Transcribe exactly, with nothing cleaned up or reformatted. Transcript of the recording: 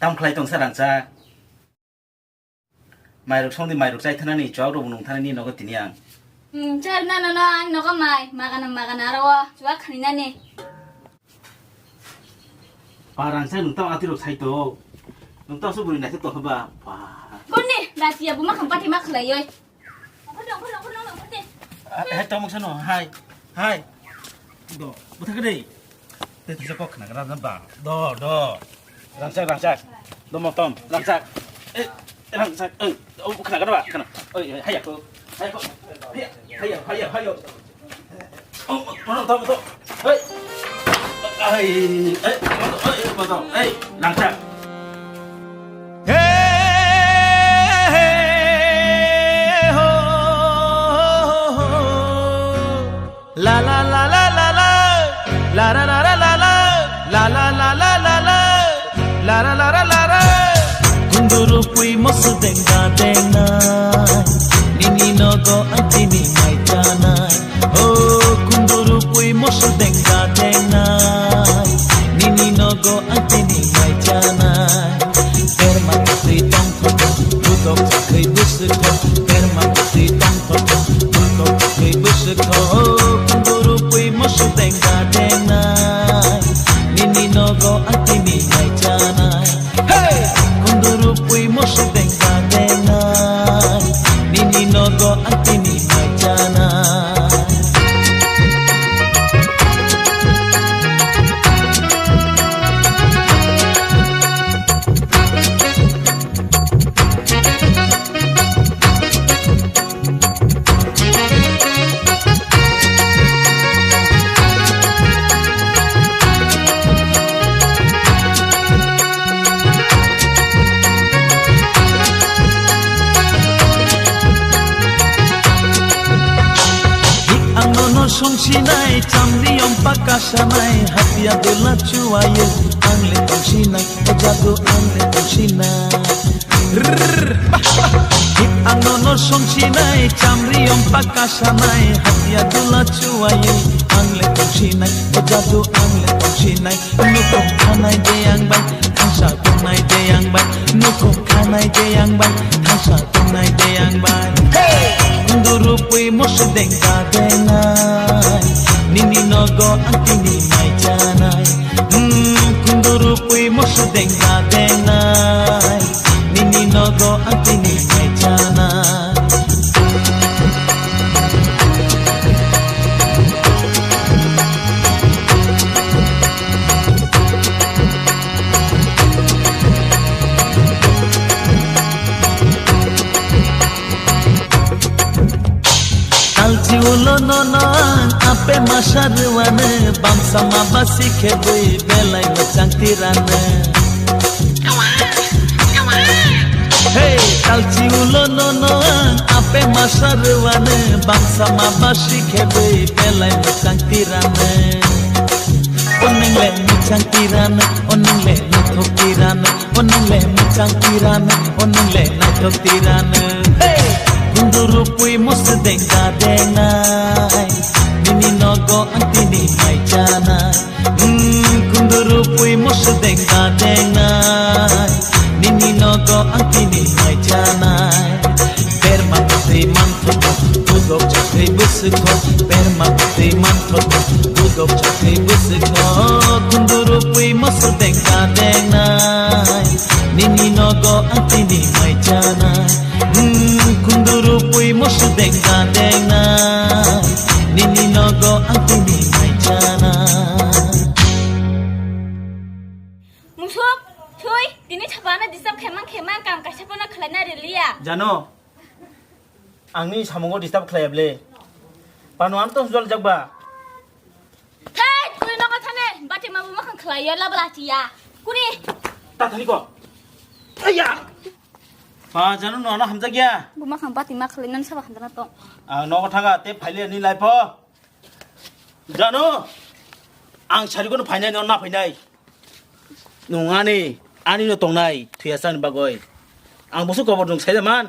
Tam khlai tong sa rangchak. Mairok songdi, mairok chai thanani, chuak rok bo nung thanani nogo tini ang. Hmm, char na no no ang nogo mai, magana magana aro o, chuak khani nani. Pa rangchak nung tam ati rok sai to. Nung tam su buri naikhe to haba. Pa. Kuni, rasiya buma khampa thima khlai oi. He tong sano, hai, hai. Do, buthak dei. Te tisa kok khna gra ba. Do, do. Rangchak, rangchak. Do mo tom, rangchak. Eh, rangchak. Eh, oh, khna gra ba, khna. Oi, hai ko. Hai ko. Hai, hai, hai. Oh, mo tom, to. Hei. Ai, eh, mo tom, eh, mo tom. Hei, rangchak. Hey, hey, ho, ho, ho, ho. La, la, la, la, la, la. La, la, la, la, la, la. La, la, la, la, la, la. La, la, la, la, la, la. Kunduru pui mosu dengda dengnai. Nini nogo ang tini mai chanai. Oh, kunduru pui mosu dengda dengnai. Nini nogo ang tini mai chanai. Berma kwthwi tongthok, budok chakhwi bwswk thok. Berma kwthwi tongthok, budok chakhwi bwswk thok. Oh, kunduru pui mosu dengda dengnai. Nini nogo ang tini mai chanai. Hey! Kunduru pui mosu dengda dengnai. Nini nogo ang tini mai chanai. Ang nono songsinai, chamriyom pakasanai, hatiya dula chuwayo, ang le tongsinai, o jago ang le tongsinai. Rrrr. Ang nono songsinai, chamriyom pakasanai, hatiya dula chuwayo, ang le tongsinai, o jago ang le tongsinai. Nukhung khanai de ang bai, thangsa tongnai de ang bai. Nukhung khanai de ang bai, thangsa tongnai de ang bai. Hey! Kunduru pui mosu dengda dengnai, nini nogo ang tini mai chanai. Hmm, kunduru pui mosu dengda dengnai, nini nogo ang tini mai chanai. Talchi ulo nono ang ape masa rwani, bamsa ma basi khe bui belai mwchang tirani. Hey, talchi ulo nono ang ape masa rwani, bangsa ma basi khe bui belai mwchang tirani. O nung le mwchang tirani, o nung le naithok tirani, o nung le mwchang tirani, o nung le naithok tirani. Hey, kunduru pui mosu dengda dengnai, nini nogo ang tini mai chanai. Hmm, kunduru pui mosu dengda dengnai, nini nogo ang tini mai chanai. Berma kwthwi manthogo, budok chakhwi bwswk thok. Berma kwthwi manthogo, budok chakhwi bwswk thok. Kunduru pui mosu dengda dengnai, nini nogo ang tini mai chanai. Hmm, kunduru pui mosu dengda dengnai, nini nogo ang tini mai chanai. Musuk, thui, tini sabana disturb khaimang khaimang kam kaisa pono khlaina riliya. Jano, angni samungo disturb khlaiya ble. Pano ang tong jol jakba. Thai, kuni nogo thane, bati ma buma khang khlaiya labla tiya. Kuni. Ta thani ko. Aya. Pa jano no na hamjakya. Buma khang bati ma khlai nan saba khandana tong. Ang nogo thanga te phaile ni life o. Jano, ang sari kono phainai no na phainai. Nung ani, ani no tongnai, thuya chani bagoi. Ang bosu kobor nung saida man.